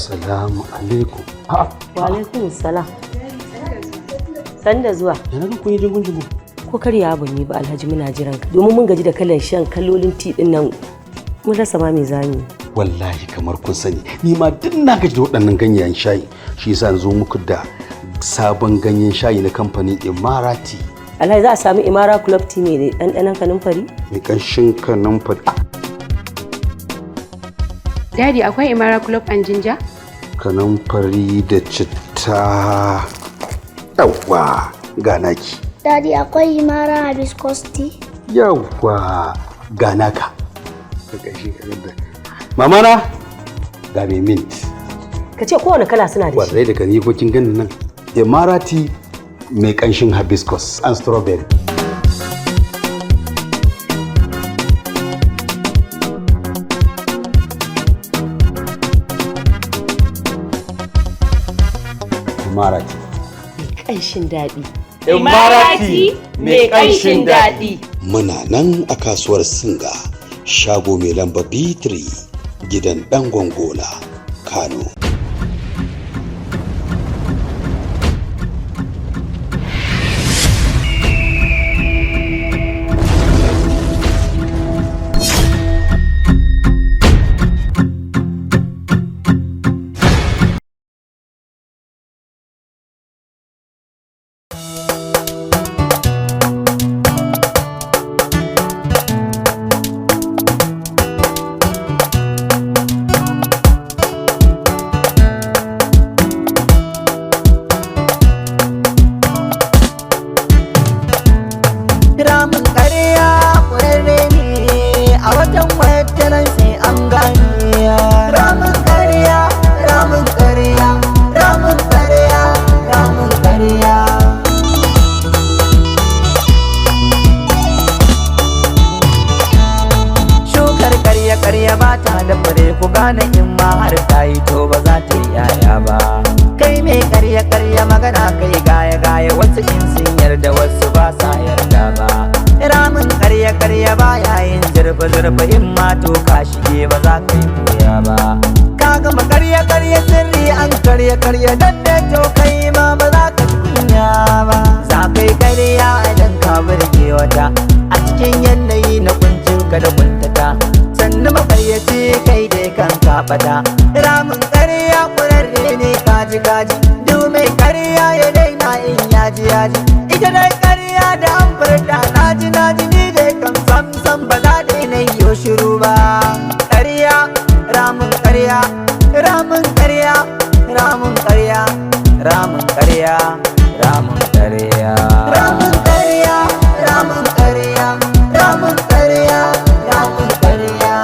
Assalamu alaikum. A'a. Wa alaikum salam. Sanda zuwa. Yana ga kun yi jingun jingun. Ko karya ban yi ba, Alhaji, muna jiran ka. Domin mun gaji da kalan shan kalolin tea din nan, mun rasa ma me zamu yi. Wallahi kamar kun sani, ni ma duk na gaji da waɗannan ganyayen shayi. Shi yasa na zo muku da sabon ganyen shayi na kamfanin Imarati. Alhaji, za a sami Imara Club tea mai ɗanɗanon kanumfari? Mai ƙanshin kanumfari. Daddy, akwai Imara Club and Ginger? Kanumfari da citta. Yawwa, ga naki. Daddy, akwai Imara hibiscus tea? Yawwa, ga naka. Da ƙanshin kanumfari. Mama na, ga mai mint. Ka ce kowane kala suna da shi. Kwarai da gani ko kin gani nan. Imarati mai ƙanshin hibiscus and strawberry. Imarati. Mai ƙanshin daɗi. Imarati mai ƙanshin daɗi. Muna nan a kasuwar Singa, shago mai lamba B3, gidan ɗan Gongola, Kano. Ramin ƙarya ƙurarre ne, a watan wataran sai an gane. Ramin ƙarya, ramin ƙarya, ramin ƙarya, ramin ƙarya. Shukar ƙarya ƙarya ba ta da fure, ku gane, in ma har ta yi to ba za ta yi yaya ba. Kai mai ƙarya ƙarya, magana kai gaya gaya, wasu in sun yarda, wasu ba sa yarda ba. Ramin ƙarya ƙarya ba yayin zurfi zurfi, in ma to ka shige ba za ka yi koya ba. Ka gama ƙarya ƙarya, sirri an karya karya dan da to kai ma ba za ka ji kunya ba. Za ka yi ƙarya idan ka burge wata a cikin yanayi na kuncin ka da kuntata, sannu makaryaci, kai dai kan ka fada. Ramin ƙarya ƙurarre ne, kaji kaji, duk mai ƙarya ya daina in yaji yaji. Ita dai ƙarya da an furta naji naji, ni dai kan sam sam ba za daina yi shiru ba. Ƙarya, ramin ƙarya, ramin ƙarya, ramin ƙarya, ramin ƙarya, ramin ƙarya, ramin ƙarya, ramin ƙarya, ramin ƙarya, ramin ƙarya.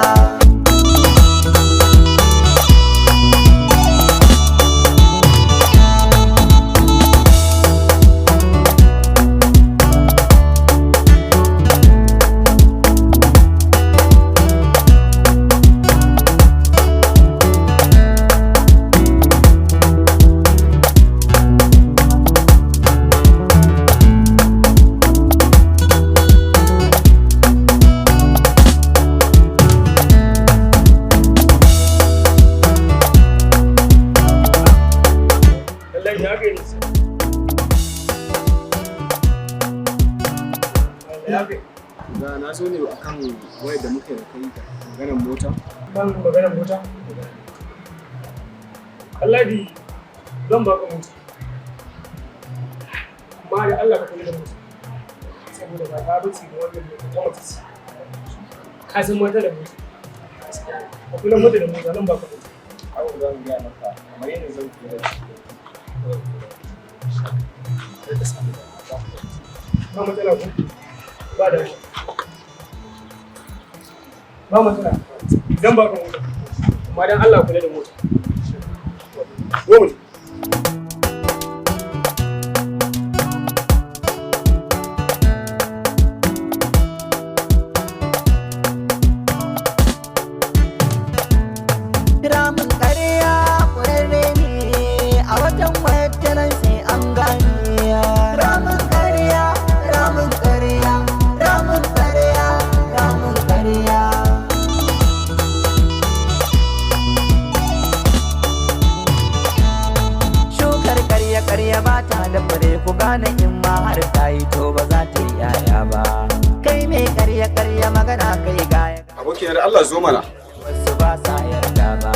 Lallai ya gani. Ya gani. Ga na zo ne akan wayar da muka yi da kai da maganar mota. Kan maganar mota. Allahi zan baka mota. Amma da Allah ka kula da mota. Saboda ba ta bace da wannan mota, ta mace ce. Ka san mata da mota. Ka kula mata da mota, zan baka mota. Abu za mu gaya maka kamar yadda zan kula da shi. Kar ka samu damuwa. Ba matsala ko? Ba da Ba matsala. Zan baka mota. Amma dan Allah kula da mota. Zo mu je. Ramin ƙarya ƙurarre ne, a watan wataran sai an gane. Ramin ƙarya, ramin ƙarya, ramin ƙarya, ramin ƙarya. Karya ba ta da fure, ku gane in ma har ta yi to ba za ta yi yaya ba. Kai mai karya karya magana, kai gaya Abokina, da Allah zo mana. Wasu ba sa yarda ba.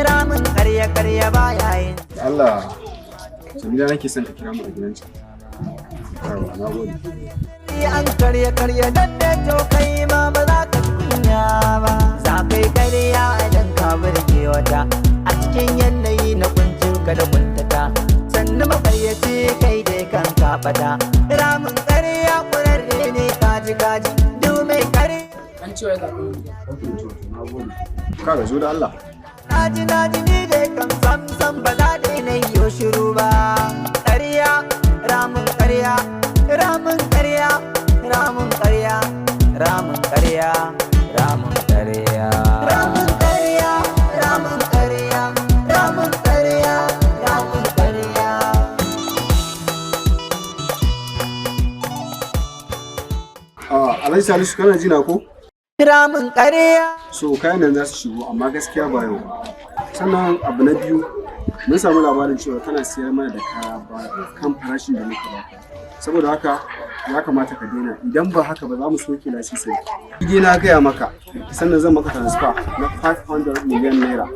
Ramin karya karya ba yayin Da Allah, Jamila nake son ka kira mu a gidan can. Yauwa, na gode. An karya karya dan da to kai ma ba za ka ji kunya ba. Za kai karya idan ka burge wata a cikin yanayi na kuncin ka da kuntata. Sannu makaryaci, kai dai kan ka bata. Ramin karya kurarre ne, kaji kaji duk mai karya. An ce wai ga kuɗi. Okay, to, na gode. Kaga, zo da Allah. Naji naji, ni dai kam sam sam ba za da na yi shiru ba. Ƙarya, ramin ƙarya, ramin ƙarya, ramin ƙarya, ramin ƙarya, ramin ƙarya. Ramin ƙarya, ramin ƙarya, ramin ƙarya, ramin ƙarya. Ah, Alhaji Salisu, kana ji na ko? Ramin ƙarya. So kayan nan za su shigo, amma gaskiya ba yau ba. Sannan abu na biyu, mun samu labarin cewa kana siyar mana da kaya ba kan farashin da muka baka. Saboda haka ya kamata ka daina, idan ba haka ba za mu soke lasisin. Idai na gaya maka, sannan zan maka transfer na 500 million naira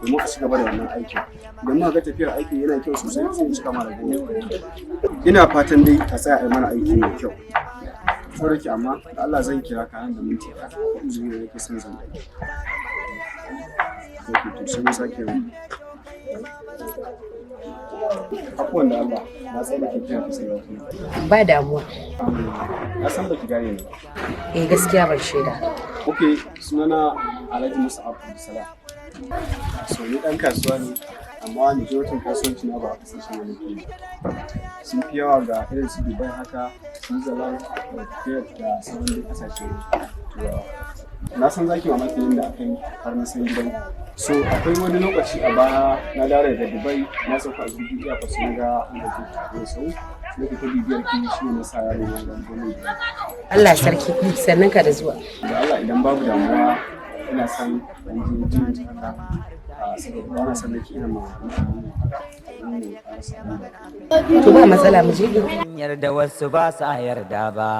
domin a ci gaba da wannan aikin. Idan muka ga tafiyar aikin yana kyau sosai, sai in cika mana goma. Ina fatan dai a tsaya a yi mana aiki mai kyau. Ko da ke, amma da Allah zan kira ka nan da minti ɗaya. Uzuri da nake son zan ɗauki. Ok, to sai mun sake yi. Afuwan da Allah, na tsaye da ke kiran ki sai ya kuma. Ba damuwa. Na san baki gane ni ba. Eh, gaskiya ban shaida. Ok, sunana Alhaji Musa Abdulsalam. So ni ɗan kasuwa ne, amma majoritin kasuwanci na ba a kasashen wani ke. Sun fi yawa ga irin su Dubai haka, Switzerland, da Kuwait da sauran dai kasashe Turawa. Na san zaki mamaki yadda aka yi har na san gidan. So akwai wani lokaci a baya na dawo daga Dubai, na sauka a jirgin airport, sai na ga an ɗauke ki a sau. Nake ta bibiyar ki, shi ne na sa yaro na ga gwamnati. Allah sarki, sannan ka da zuwa. Da Allah, idan babu damuwa, ina son ɗan je jin haka a saboda ba na son nake ina ma haka. To, ba matsala, mu je. Yarda wasu ba sa yarda ba.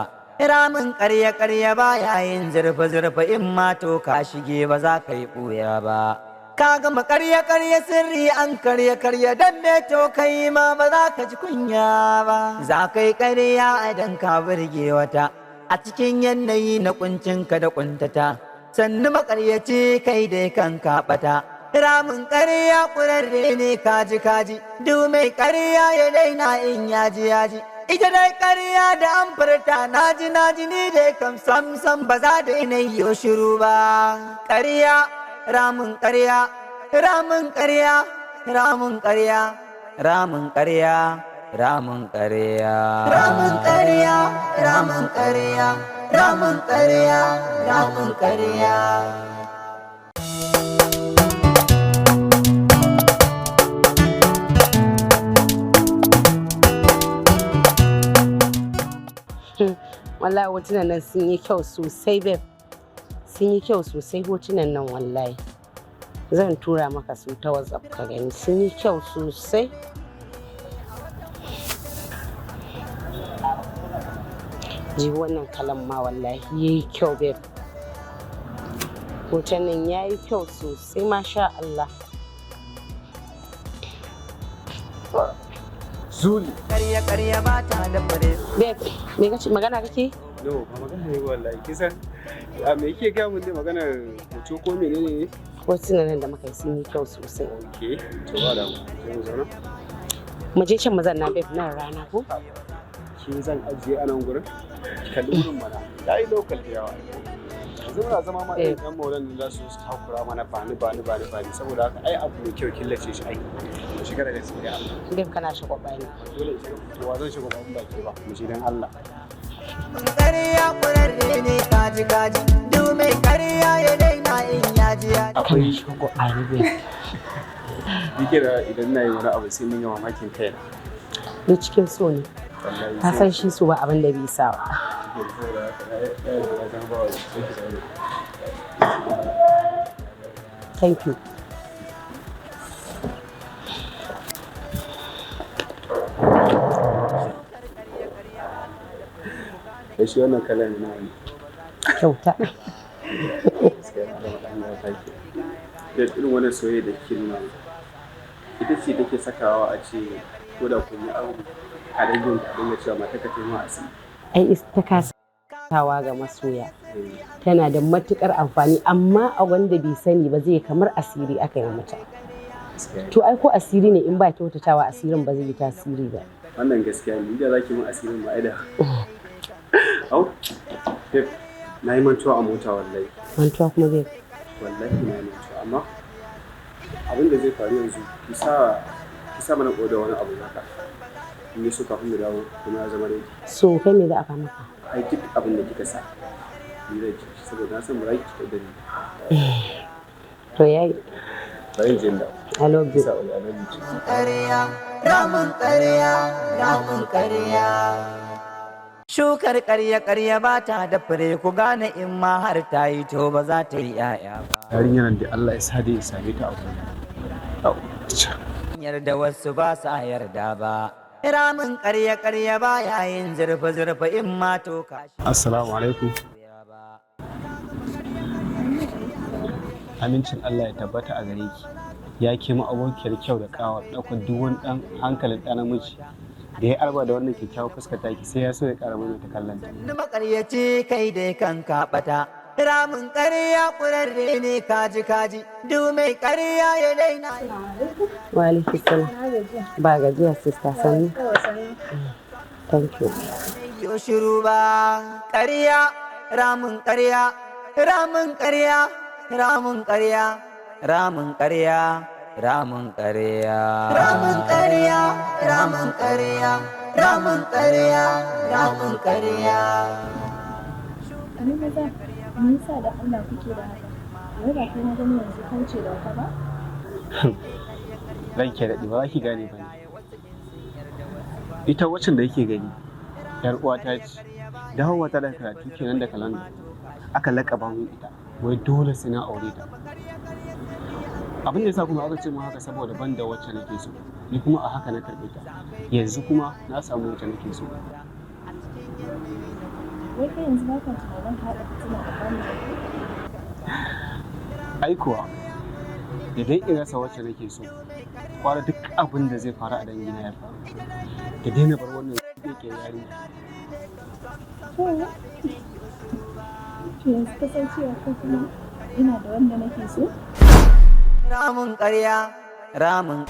Ramin ƙarya ƙarya ba yayin zurfa zurfa, in ma to ka shige ba za ka yi ɓuya ba. Ka gama ƙarya ƙarya sirri, an karya karya dan me to kai ma ba za ka ji kunya ba. Za ka yi ƙarya idan ka burge wata a cikin yanayi na kuncinka da kuntata. Sannu maƙaryaci, kai dai kan ka ɓata. Ramin ƙarya ƙurarre ne, kaji kaji duk mai ƙarya ya daina in yaji yaji. Ita dai ƙarya da an furta, naji naji, ni dai kam sam sam ba za da ina yi shiru ba. Ƙarya, ramin ƙarya, ramin ƙarya, ramin ƙarya, ramin ƙarya, ramin ƙarya, ramin ƙarya, ramin ƙarya, ramin ƙarya, ramin ƙarya. Wallahi hotunan nan sun yi kyau sosai, babe. Sun yi kyau sosai hotunan nan wallahi. Zan tura maka su ta WhatsApp ka gani, sun yi kyau sosai. Ji wannan kalan ma wallahi yayi kyau, babe. Hoton nan yayi kyau sosai, masha Allah. Zuli. Ƙarya ƙarya ba ta da fure. Babe, me kace, magana kake? No, ba magana ne wallahi. Kisan a me yake ga mun ne, maganar hoto ko menene ne? Hotunan nan da muka yi sun yi kyau sosai. Okay, to ba da mu. Sai mu zauna. Mu je can mu zanna, babe, nan rana ko? Ke zan ajiye a nan gurin? Ki kalli gurin mana. Yayi local da yawa. Yanzu muna zama ma irin yan maulan da za su takura mana, bani bani bani bani, saboda haka ai abu mai kyau killace shi ai. Mu shiga daga cikin Allah. Babe, kana shagwaba ni. Dole in shiga, to wa zan shiga ba in ba ke ba. Mu je dan Allah. Ƙarya ƙurarre ne, kaji kaji duk mai ƙarya ya daina in yaji yaji. Akwai shagwaba ni, babe. Dike da idan na yi wani abu sai mun yi mamakin kaina. Ni cikin so ne. Wallahi. Ka san shi so ba abin da bai sa ba. Saboda haka na yi na zama ba wa sai ki zauna. Thank you. Kai, shi wannan kalan na ne? Kyauta. Gaskiya na zama ɗan gata ke. Da irin wannan soyayya da kike nuna min, ita ce take sakawa a ce ko da kun yi abu a dangin ka dinga cewa mata ka taimaka asiri. Ai ita kasawa ga masoya tana da matukar amfani, amma a wanda bai sani ba zai kamar asiri aka yi mata. To ai ko asiri ne, in ba kyautatawa asirin ba zai yi tasiri ba. Wannan gaskiya ne, da zaki mun asirin ma ai da. Au, babe, na yi mantuwa a mota wallahi. Mantuwa kuma, bai? Wallahi na yi mantuwa, amma abin da zai faru yanzu, ki sa mana koda wani abu haka. In yi so kafin mu dawo kuma ya zama ready. So kai me za a kama ka? Ai duk abin da kika sa ni zai ci shi, saboda na san ba za ki cutar da ni. To yayi. Bari in je in dawo. I love you. Sa wani, I love you too. Ƙarya, ramin ƙarya, ramin ƙarya. Shukar ƙarya ƙarya ba ta da fure, ku gane in ma har ta yi to ba za ta yi 'ya'ya ba. Yarinyar nan da Allah ya sa dai ya same ta a gurin. Yarda wasu ba sa yarda ba. Ramin ƙarya ƙarya ba yayin zurfa zurfa in ma to ka Assalamu alaikum. Amincin Allah ya tabbata a gare ki. Ya ke ma abokiyar kyau da kawa, ɗaukar duk wani ɗan hankalin ɗan namiji da ya arba da wannan kyakkyawar fuskar taki sai ya so ya ƙara maimaita kallon ta. Ni maƙaryaci, kai dai kan ka ɓata. Ramin ƙarya ƙurarre ne, kaji kaji, duk mai ƙarya ya daina. Wa alaikum salam. Ba gajiya, sister, sannu. Thank you. Yo shiru ba, ƙarya, ramin ƙarya, ramin ƙarya, ramin ƙarya, ramin ƙarya, ramin ƙarya, ramin ƙarya, ramin ƙarya, ramin ƙarya, ramin ƙarya. Ni maza, me yasa da Allah kuke da haka? Wai ba kai na gani yanzu ka wuce da wata ba? Ranke daɗi, ba za ki gane ba ne. Ita waccan da yake gani, yar uwata ce. Dawowa ta daga karatu kenan daga London. Aka laƙaba mun ita, wai dole sai na aure ta. Abin da yasa kuma aka ce mun haka saboda ban da wacce nake so. Ni kuma a haka na karɓe ta. Yanzu kuma na samu wacce nake so. Wai kai yanzu ba ka tunanin ka haɗa fitina a family? Ai kuwa, da dai in rasa wacce nake so, kwara duk abin da zai faru a dangina ya faru. Da daina bar wannan ke yarinya. To yanzu ka san cewa ko kuma ina da wanda nake so? Ramin ƙarya, ramin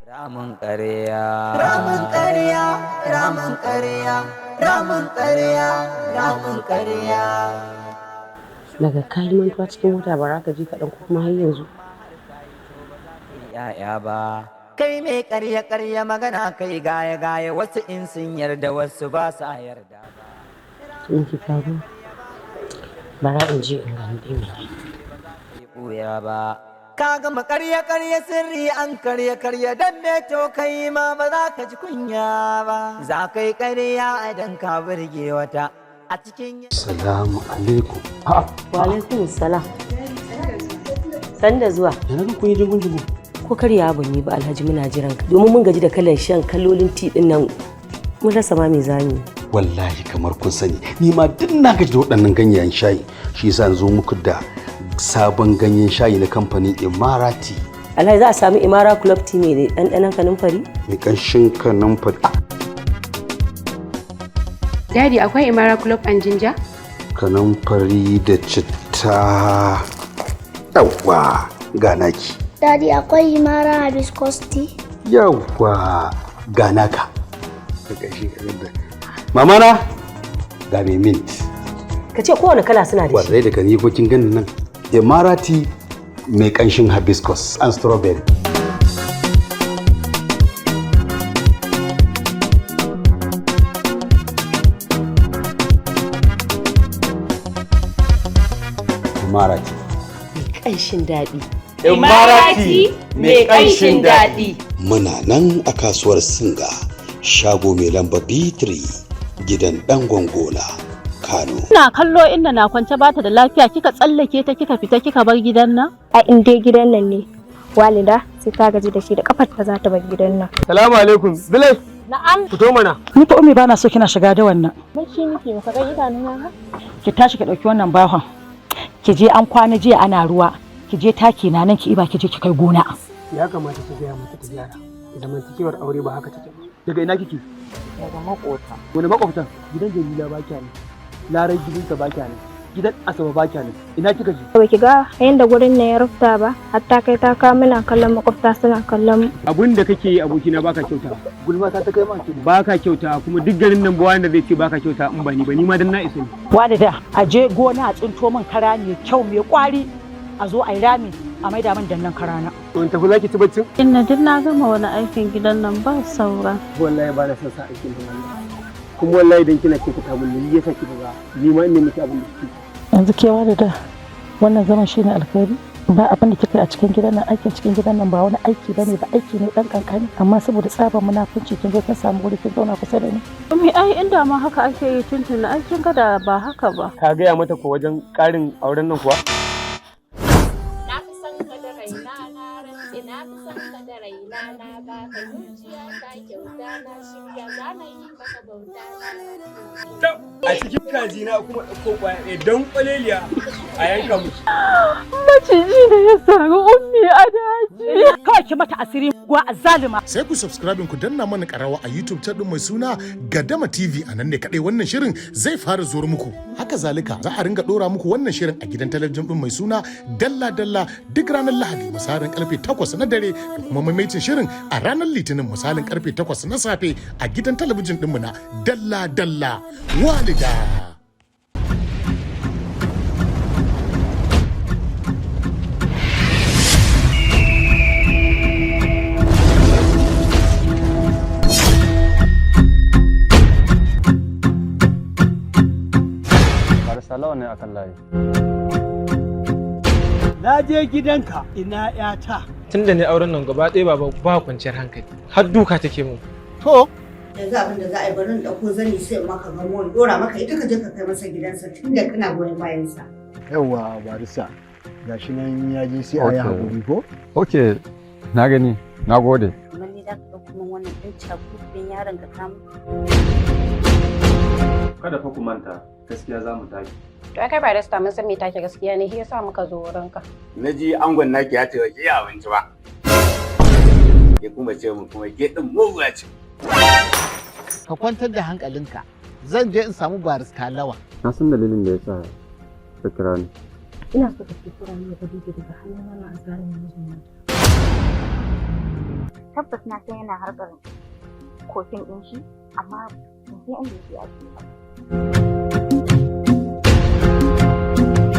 ramin ƙarya, ramin ƙarya, ramin ƙarya, ramin ƙarya, ramin ƙarya. Daga kayi mantuwa cikin mota, bara ka ji kaɗan ko kuma har yanzu. Ya'ya ba. Kai mai ƙarya ƙarya magana, kai gaya gaya, wasu in sun yarda wasu ba sa yarda. Me ke faruwa? Bara in je in gani dai mene. Ɓuya ba. Ka gama ƙarya ƙarya, sirri an karya karya, dan me to kai ma ba za ka ji kunya ba. Za ka yi ƙarya idan ka burge wata a cikin Salamu alaikum. A'a. Wa alaikum salam. Sanda zuwa. Yana ga kun yi jingun jingun. Ko karya ban yi ba, Alhaji, muna jiran ka. Domin mun gaji da kalan shan kalolin tea din nan, mun rasa ma me zamu yi. Wallahi kamar kun sani, ni ma duk na gaji da waɗannan ganyayen shayi. Shi yasa zo muku da sabon ganyen shayi na kamfanin Imarati. Alhaji, za a sami Imara Club tea mai ɗanɗanon kanumfari? Mai ƙanshin kanumfari. Daddy, akwai Imara Club and Ginger? Kanumfari da citta. Yawwa, ga naki. Daddy, akwai Imara hibiscus tea? Yawwa, ga naka. Da ƙarshe ka da. Mama na, ga mai mint. Ka ce kowane kala suna da shi. Kwarai da gani ko kin ganin nan. Imarati mai ƙanshin hibiscus and strawberry. Imarati. Mai ƙanshin daɗi. Imarati mai ƙanshin daɗi. Muna nan a kasuwar Singa, shago mai lamba B3, gidan ɗan Gongola, Kano. Ina kallo inda na kwance bata da lafiya, kika tsallake ta kika fita kika bar gidan nan? A in dai gidan nan ne, walida sai ta gaji da shi da kafar ta za ta bar gidan nan. Salamu alaikum. Bilal. Na'am. Fito mana. Ni fa Ummi bana so kina shiga da wannan. Bacci nake, baka ga idanuna ba? Ki tashi ki dauki wannan bahon. Ki je, an kwana jiya ana ruwa. Ki je taki na nan ki iba, ki je ki kai gona. Ya kamata ki gaya mata ta gyara. Zamantakewar aure ba haka take ba. Daga ina kike? Daga makota. Wani makwabtan? Gidan Jamila ba kya ne. Larai gidansa ba kya ne. Gidan Asabe ba kya ne. Ina kika je? Ba ki ga yanda gurin nan ya rufta ba, hatta kai ta kawo muna kallon makwabta suna kallon mu. Abin da kake yi, abokina, baka kyauta. Gulma ta kai ma kenan. Baka kyauta, kuma duk garin nan ba wanda zai ce baka kyauta in ba ni ba, ni ma dan na isa ne. Walida, a je gona a tsinto min kara mai kyau mai kwari, a zo a yi rami a maida min dannan karana. To in tafi, zaki ci baccin? Inna, duk na gama wani aikin gidan nan, ba saura. Wallahi ba na son sa aikin nan wallahi. Kuma wallahi dan kina kyautata mun ne yasa kika ga ni ma ina miki abin da kike. Yanzu ke Walida, wannan zaman shine alkhairi? Ba abin da kika yi a cikin gidan nan, aikin cikin gidan nan ba wani aiki bane ba, aiki ne dan kankani, amma saboda tsaban munafunci kin zo kin samu wuri kin zauna kusa da ni. Ummi, ai inda ma haka ake yi tuntuni, ai kin ga da ba haka ba. Ka gaya mata ko wajen ƙarin auren nan kuwa? Na fi son ka da raina, na rantse na fi son ka da raina, na baka zuciya ta kyauta, na shirya za na yi maka bauta, na rantse. A cikin kaji na kuma ɗauko ƙwaya ɗaya don ƙwaleliya a yanka musu. Maciji da ya sari Ummi a daji. Kawai ki mata asiri gwa azzalima. Sai ku subscribe ku danna mana karawa a YouTube ta din mai suna Gadama TV. A nan ne kadai wannan shirin zai fara zuwa muku. Haka zalika za a ringa dora muku wannan shirin a gidan talabijin din mai suna Dalla Dalla duk ranar Lahadi misalin karfe 8 na dare, da kuma maimaicin shirin a ranar Litinin misalin karfe 8 na safe a gidan talabijin ɗinmu na Dalla Dalla. Walida. Barista Lawan ne akan layi. Na je gidanka, ina 'yata. Tun da ne auren nan gaba ɗaya baba ba kwanciyar hankali, har duka take mun. To. Yanzu abin da za a yi, bari in ɗauko zani sai in maka gamo in ɗora maka ita, ka je ka kai masa gidansa tunda kana goyon bayansa. Yawwa barista, gashi nan ya je, sai a yi haƙuri ko? Ok, na gani, na gode. Kamar ni za ka ɗauko min wannan ɗan cakufin yaron ka kama. Kada fa ku manta, gaskiya za mu tashi. To ai kai barista, mun san me take gaskiya ne, shi yasa muka zo wurinka. Na ji angon naki ya ce ba ki iya abinci ba. Ya kuma ce mu kuma ke din muguwa ce. Ka kwantar da hankalinka, zan je in samu barista Lawan. Na san dalilin da ya sa ka kira ni. Ina so ka ceto rayuwar Khadija daga hannun wannan azzalumin mijin nata. Tabbas na san yana harkar kofin ɗin shi, amma ban san inda yake ajiye ba.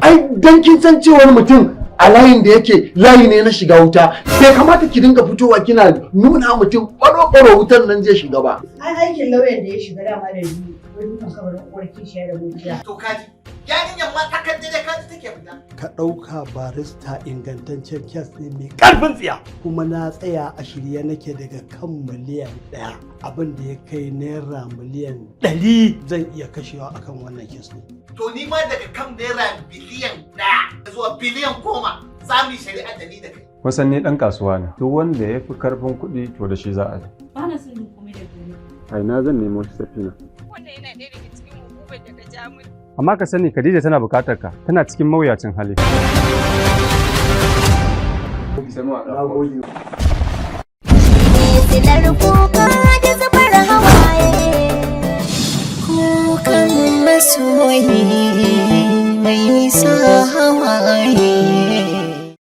Ai dan kin san cewar mutum a layin da yake layi ne na shiga wuta, bai kamata ki dinga fitowa kina nuna mutum ɓaro-ɓaro wutar nan zai shiga ba. Ai aikin lauyan da ya shiga dama da biyu, wai dukan kabarin uwar kishiya da mujiya. To kaji, yarinyar ma ta kan dare kaji take fita. Ka ɗauka barista, ingantaccen kes ne mai ƙarfin tsiya, kuma na tsaya a shirye nake, daga kan miliyan 1 abin da ya kai naira miliyan 100 zan iya kashewa akan wannan kes ɗin. To ni ma daga kan naira biliyan 1 zuwa biliyan 10 za mu yi shari'a da ni da kai. Kusan ni ɗan kasuwa ne. Duk wanda ya fi karfin kuɗi to da shi za a yi. Ba na son yin komai da gare. A ina zan nemo shi, Safina? Wannan yana ɗaya daga cikin hukumar da ka ja min. Amma ka sani Khadija tana buƙatar ka, tana cikin mawuyacin hali. Na gode. Silar kuka da zubar hawaye, kukan masoyi.